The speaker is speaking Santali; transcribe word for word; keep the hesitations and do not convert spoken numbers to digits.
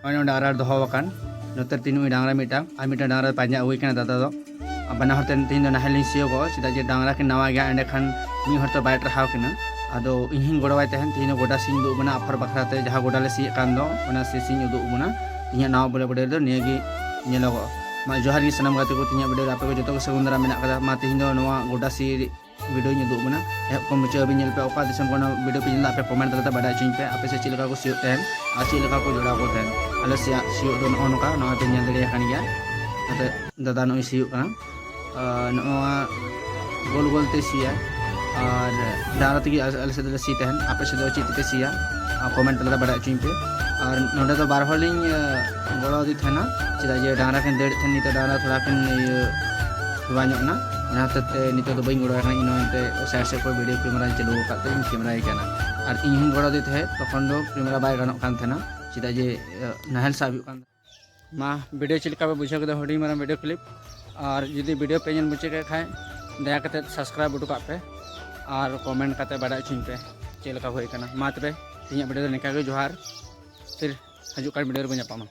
ᱱᱚᱜᱼᱚᱭ ᱱᱚᱰᱮ ᱟᱨᱟᱲ ᱫᱚᱦᱚ ᱟᱠᱟᱱ, ᱱᱚᱛᱮ ᱨᱮ ᱛᱤᱱ ᱩᱱᱤ ᱰᱟᱝᱨᱟ ᱢᱤᱫᱴᱟᱝ ᱟᱨ ᱢᱤᱫᱴᱟᱝ ᱰᱟᱝᱨᱟ ᱯᱟᱸᱡᱟ ᱟᱹᱜᱩᱭ ᱠᱟᱱᱟ ᱫᱟᱫᱟ ᱫᱚ᱾ ᱟᱨ ᱵᱟᱱᱟ ᱦᱚᱲ ᱛᱮ ᱛᱮᱦᱮᱧ ᱫᱚ ᱱᱟᱦᱮᱞ ᱞᱤᱧ ᱥᱤᱭᱳᱜᱚᱜᱼᱟ, ᱪᱮᱫᱟᱜ ᱡᱮ ᱰᱟᱝᱨᱟ ᱠᱤᱱ ᱱᱟᱣᱟ ᱜᱮᱭᱟ, ᱮᱸᱰᱮᱠᱷᱟᱱ ᱢᱤᱫ ᱦᱚᱲ ᱛᱚ ᱵᱟᱭ ᱴᱟᱨᱦᱟᱣ ᱠᱤᱱᱟ᱾ ᱟᱫᱚ ᱤᱧ ᱦᱚᱸᱧ ᱜᱚᱲᱚᱣᱟᱭ ᱛᱟᱦᱮᱱ᱾ ᱛᱮᱦᱮᱧ ᱫᱚ ᱜᱚᱰᱟ ᱥᱤᱧ ᱩᱫᱩᱜ ᱵᱚᱱᱟ, ᱟᱯᱷᱚᱨ ᱵᱟᱠᱷᱨᱟ ᱛᱮ ᱡᱟᱦᱟᱸ ᱜᱚᱰᱟ ᱞᱮ ᱥᱤᱭᱮᱫ ᱠᱟᱱ ᱫᱚ, ᱚᱱᱟ ᱥᱤ ᱥᱤᱧ ᱩᱫᱩᱜ ᱵᱚᱱᱟ᱾ ᱤᱧᱟᱹᱜ ᱱᱟᱣᱟ ᱵᱚᱞᱮ ᱵᱚᱰᱮ ᱨᱮᱫᱚ ᱱᱤᱭᱟᱹ ᱜᱮ ᱧᱮᱞᱚᱜᱚᱜᱼᱟ᱾ ᱢᱟ ᱡᱚᱦᱟᱨ ᱜᱮ ᱥᱟᱱᱟᱢ ᱜᱟᱛᱮ ᱠᱚ, ᱛᱮᱦᱮᱧᱟᱜ ᱵᱚᱰᱮ ᱨᱮ ᱟᱯᱮ ᱠᱚ ᱡᱚᱛᱚ ᱠᱚ ᱥᱟᱹᱜᱩᱱ ᱫᱟᱨᱟᱢ ᱢᱮᱱᱟᱜ ᱠᱟᱫᱟ᱾ ᱢᱟ ᱛᱮᱦᱮᱧ ᱫᱚ ᱱᱚᱣᱟ ᱜᱚᱰᱟ ᱥᱤ ᱵᱷᱤᱰᱤᱭᱳᱧ ᱩᱫᱩᱜ ᱵᱚᱱᱟ᱾ ᱮᱦᱚᱵ ᱠᱷᱚᱱ ᱢᱩᱪᱟᱹᱫ ᱦᱟᱹᱵᱤᱡ ᱧᱮᱞ ᱯᱮ, ᱚᱠᱟ ᱫᱤᱥᱚᱢ ᱠᱷᱚᱱ ᱵᱷᱤᱰᱤᱭᱳ ᱯᱮ ᱧᱮᱞ ᱮᱫᱟ, ᱟᱯᱮ ᱠᱚᱢᱮᱱᱴ ᱛᱟᱞᱟᱛᱮ ᱵᱟᱰᱟᱭ ᱦᱚᱪᱚᱧ ᱯᱮ, ᱟᱯᱮ ᱥᱮᱫ ᱪᱮᱫ ᱞᱮᱠᱟ ᱠᱚ ᱥᱤᱭᱳᱜ ᱛᱟᱦᱮᱱ ᱟᱨ ᱪᱮᱫ ᱞᱮᱠᱟ ᱠᱚ ᱡᱚᱲᱟᱣ ᱠᱚ ᱛᱟᱦᱮᱱ᱾ ᱟᱞᱮ ᱥᱮᱭᱟᱜ ᱥᱤᱭᱳᱜ ᱫᱚ ᱱᱚᱜᱼᱚ ᱱᱚᱝᱠᱟ, ᱱᱚᱜᱼᱚᱭ ᱯᱮ ᱧᱮᱞ ᱫᱟᱲᱮᱭᱟᱜ ᱠᱟᱱ ᱜᱮᱭᱟ᱾ ᱱᱚᱛᱮ ᱫᱟᱫᱟ ᱱᱚᱜᱼᱚᱭ ᱥᱤᱭᱳᱜ ᱠᱟᱱᱟ᱾ ᱟᱨ ᱱᱚᱜᱼᱚ ᱱᱚᱣᱟ ᱜᱳᱞ ᱜᱳᱞ ᱛᱮ ᱥᱤᱭᱟ, ᱟᱨ ᱰᱟᱝᱨᱟ ᱛᱮᱜᱮ ᱟᱞᱮ ᱟᱞᱮ ᱥᱮᱫ ᱫᱚᱞᱮ ᱥᱤ ᱛᱟᱦᱮᱱ᱾ ᱟᱯᱮ ᱥᱮᱫ ᱫᱚ ᱪᱮᱫ ᱛᱮᱯᱮ ᱥᱤᱭᱟ? ᱟᱨ ᱠᱚᱢᱮᱱᱴ ᱛᱟᱞᱟᱛᱮ ᱵᱟᱰᱟᱭ ᱦᱚᱪᱚᱧ ᱯᱮ᱾ ᱟᱨ ᱱᱚᱸᱰᱮ ᱫᱚ ᱵᱟᱨ ᱦᱚᱲ ᱞᱤᱧ, ᱟᱸ, ᱜᱚᱲᱚ ᱟᱫᱮ ᱛᱟᱦᱮᱱᱟ, ᱪᱮᱫᱟᱜ ᱡᱮ ᱰᱟᱝᱨᱟ ᱠᱤᱱ ᱫᱟᱹᱲᱮᱫ ᱛᱟᱦᱮᱱ, ᱱᱤᱛᱚᱜ ᱰᱟᱝᱨᱟ ᱛᱷᱚᱲᱟ ᱠᱤᱱ ᱤᱭᱟᱹ ᱦᱮᱣᱟ ᱧᱚᱜ ᱮᱱᱟ, ᱚᱱᱟ ᱦᱚᱛᱮᱡ ᱛᱮ ᱱᱤᱛᱚᱜ ᱫᱚ ᱵᱟᱹᱧ ᱜᱚᱲᱚ ᱟᱭ ᱠᱟᱱᱟ᱾ ᱤᱧ ᱱᱚᱜᱼᱚᱭ ᱱᱤᱛᱚᱜ ᱥᱟᱭᱤᱰ ᱥᱮᱫ ᱠᱷᱚᱱ ᱵᱷᱤᱰᱤᱭᱳ ᱠᱮᱢᱮᱨᱟᱧ ᱪᱟᱹᱞᱩ ᱟᱠᱟᱫ ᱛᱮ ᱤᱧ ᱠᱮᱢᱮᱨᱟᱭ ᱠᱟᱱᱟ᱾ ᱟᱨ ᱤᱧ ᱦᱚᱸᱧ ᱜᱚᱲᱚ ᱟᱫᱮ ᱛᱟᱦᱮᱸᱫ, ᱛᱚᱠᱷᱚᱱ ᱫᱚ ᱠᱮᱢᱮᱨᱟ ᱵᱟᱭ ᱜᱟᱱᱚᱜ ᱠᱟᱱ ᱛᱟᱦᱮᱱᱟ, ᱪᱮᱫᱟᱜ ᱡᱮ, ᱟᱸ, ᱱᱟᱦᱮᱞ ᱥᱟᱵ ᱦᱩᱭᱩᱜ ᱠᱟᱱ ᱛᱟᱦᱮᱱᱟ᱾ ᱢᱟ, ᱵᱷᱤᱰᱤᱭᱳ ᱪᱮᱫ ᱞᱮᱠᱟ ᱯᱮ ᱵᱩᱡᱷᱟᱹᱣ ᱠᱮᱫᱟ, ᱦᱩᱰᱤᱧ ᱢᱟᱨᱟᱝ ᱵᱷᱤᱰᱤᱭᱳ ᱠᱞᱤᱯ? ᱟᱨ ᱡᱩᱫᱤ ᱵᱷᱤᱰᱤᱭᱳ ᱯᱮ ᱧᱮᱞ ᱢᱩᱪᱟᱹᱫ ᱠᱮᱫ ᱠᱷᱟᱱ, ᱫᱟᱭᱟ ᱠᱟᱛᱮ ᱥᱟᱵᱥᱠᱨᱟᱭᱤᱵ ᱦᱚᱴᱚ ᱠᱟᱜ ᱯᱮ ᱟᱨ ᱠᱚᱢᱮᱱᱴ ᱠᱟᱛᱮ ᱵᱟᱰᱟᱭ ᱦᱚᱪᱚᱧ ᱯᱮ ᱪᱮᱫ ᱞᱮᱠᱟ ᱦᱩᱭ ᱠᱟᱱᱟ᱾ ᱢᱟ ᱛᱚᱵᱮ, ᱛᱮᱦᱮᱧᱟᱜ ᱵᱷᱤᱰᱤᱭᱳ ᱫᱚ ᱱᱤᱝᱠᱟ ᱜᱮ᱾ ᱡᱚᱦᱟᱨ, ᱯᱷᱤᱨ ᱦᱤᱡᱩᱜ ᱠᱟᱱ ᱵᱷᱤᱰᱤᱭᱳ ᱨᱮᱵᱚᱱ ᱧᱟᱯᱟᱢᱟ᱾